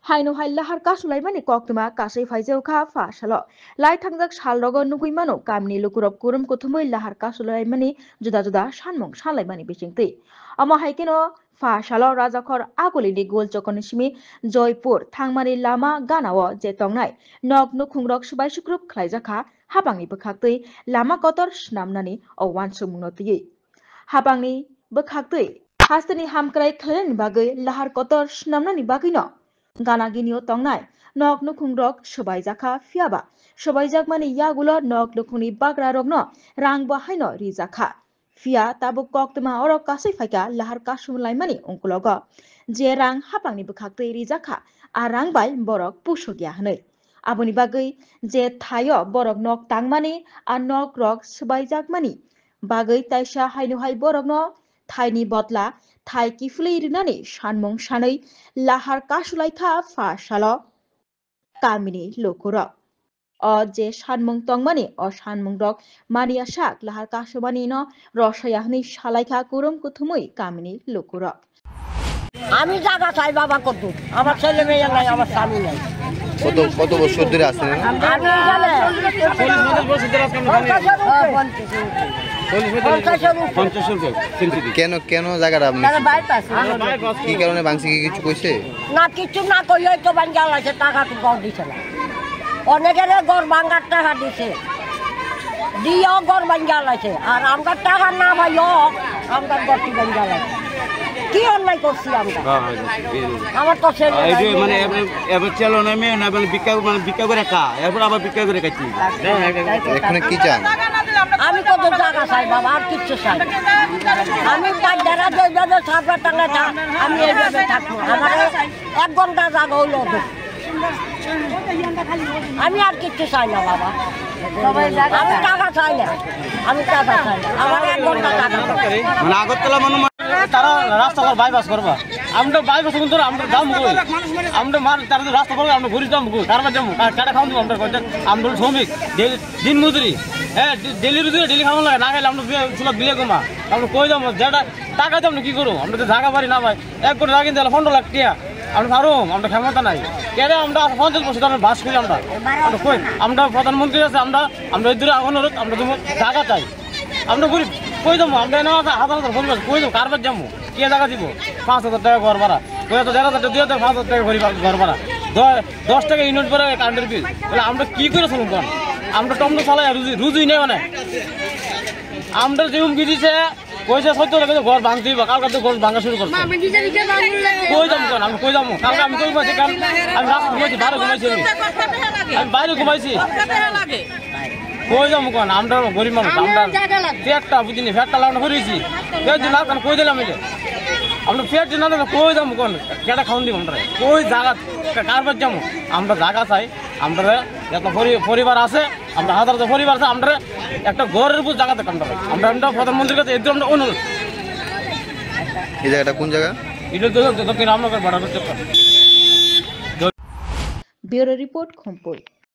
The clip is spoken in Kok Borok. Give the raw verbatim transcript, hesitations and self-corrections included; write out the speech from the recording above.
Haino hai lahar kasulaimani koktwma kasui phaijao kha pha salo. Lai thangjak salrogo nugui mano kamini lukurok kurum kuthumui lahar kasulaimani juda juda sanmung sanlaimani bisingtwi. Omo hai kheno pha salo Rajakhor Agulini Gol Chokoni simi Joypur thangmani lama ganao je tongnai nok nukhungrok swbai sukrub khlaijakha, habangni bwkhaktwi lama kotor swnamnani o uansukmungno twiwi. Habangni bwkhaktwi hasteni hamkrai khlainani bagwi lahar kotor swnamnani bagwino gana ginio tongnai nok nukhungrok swbaijakha, phiyaba swbaijakmani yagulo nok nukhungni bagrarokno rangbo haino rijakha. Phiya tabuk koktwma oro kasui phaikha lahar kasumlaimani ungkulogo. Je rang habangni bwkhaktwi rijakha, a rang bai borok pusukya hwnwi. Aboni bagwi je thaio borok nok tangmani, a nokrok swbaijakmani bagwi taisa haino hai borokno thaini botla thai kiphilwi rwnani sanmung sanwi lahar kasulaikha pha salo kamini lukurok. O je sanmung tongmani, o sanmungrok maniya sak lahar kasumani no rosaya hwnwi salaikha kurum kuthumui kamini lukurok. আমি জায়গা চাই বাবা, কত? আমার ছেলে মেয়ে নাই, আমার স্বামী নাই। কত, কত বছর ধরে আছেন এখানে? আমি এখানে পঞ্চাশের উপরে। পঞ্চাশের উপরে। কেন, কেন জায়গাটা আপনি তাহলে বাইপাস। কি কারণে ভাঙছে, কি কিছু কইছে? না, কিছু না কই, ওই তো ভাঙ্গা লাগছে, টাকা তো ঘর দিছে না। অনেকের ঘর ভাঙ্গার টাকা দিছে, দিয়েও ঘর ভাঙ্গা লাগছে। আর আমরা টাকা না পাইও, আমরা ঘর কি ভাঙ্গা লাগছে। কি অন্যায় করছি আমরা? হ্যাঁ, হ্যাঁ, হ্যাঁ। আমার তো ছেলে এই যে নাই, মেয়ে মানে নাই। এবার, এবার ছেলে নাই, মেয়ে নাই, মানে ভিক্ষা, মানে ভিক্ষা করে খা, এরপর আবার ভিক্ষা করে খাচ্ছি। এখানে কি চান? আমি কত জায়গা চাই বাবা, আর কিচ্ছু চাই না। আমি পাঁচ জায়গা যেভাবে সাত হাজার টাকা চাই, আমি এইভাবে থাকবো। আমার এক ঘন্টা জায়গা হইলো তো। আমি আর কিচ্ছু চাই না বাবা। আমি টাকা চাই না, আমি টাকা চাই না, আমার এক ঘন্টা টাকা চাই। মানে আগরতলা মানুষ মানে তারা রাস্তা করে বাইপাস করবা। আমরা বাইপাস করতে আমরা দাম কই? আমরা মার তারা তো রাস্তা করে আমরা ঘুরি দাম কই? কারবার যাবো? কার কাটা খাওয়ান দেবো আমরা? কইতে আমরা শ্রমিক, ডেলি দিন মজুরি। হ্যাঁ, ডে-, ডেলি রুজি, ডেলি খাওয়ান লাগে। না খাইলে আমরা বিয়ে, চুলা বিয়ে কমা। আমরা কই যাবো? যেটা টাকা দিয়ে আমরা কি করবো? আমরা তো জায়গা বাড়ি না ভাই। এক কোটি টাকা কিনতে গেলে পনেরো লাখ টাকা। আমরা পারুম, আমরা ক্ষমতা নাই। কেন আমরা পঞ্চাশ বছর ধরে বাস করি আমরা? আমরা কই? আমরা প্রধানমন্ত্রী আছে, আমরা, আমরা এই দূরে অনুরোধ, আমরা তুমি জায়গা চাই। আমরা গরিব, কই যাবো? আমরা এনে আছে হাজার হাজার পরিবার, কই যাবো? কারবার যাবো? কে জায়গা দিব? পাঁচ হাজার টাকা ঘর ভাড়া। কই এত দেড় হাজার টাকা দিয়ে দেয়, পাঁচ হাজার টাকা ঘর ভাড়া। দ-, দশ টাকা ইউনিট পরে কারেন্টের বিল। তাহলে আমরা কি করে চলুন কোন? আমরা টমটম চালাই আর রুজি, রুজি নেই মানে। আমরা যে হুমকি দিছে, কইছে সত্য লাগে ঘর ভাঙতে হইব, কালকে তো ঘর ভাঙা শুরু করছে। কই যাবো কোন? আমি কই যাবো? কালকে আমি কই ঘুমাইছি? কাল আমি রাস্তা ঘুমাইছি, বাইরে ঘুমাইছি আমি। আমি বাইরে ঘুমাইছি। কই যাবো কোন? আমরা গরিব মানুষ, আমরা পেটটা বুঝিনি, পেটটা লাগানো করেছি। এই যে না, কই দিলাম এই যে। আমরা পেট যে না, না, কই যাবো কোন? কেটা খাওয়ান দিব আমরা? কই জায়গা, কারবার যাবো? আমরা জায়গা চাই, আমরা যত পরি-, পরিবার আছে, আমরা হাজার হাজার পরিবার আছে, আমরা একটা ঘরের উপর জায়গা দেখান আমরা। আমরা, আমরা প্রধানমন্ত্রীর কাছে এদের আমরা অনুরোধ। এই জায়গাটা কোন জায়গা? এটা তো দক্ষিণ রামনগর বর্ডার চক্কর। Bureau report, Khumpui.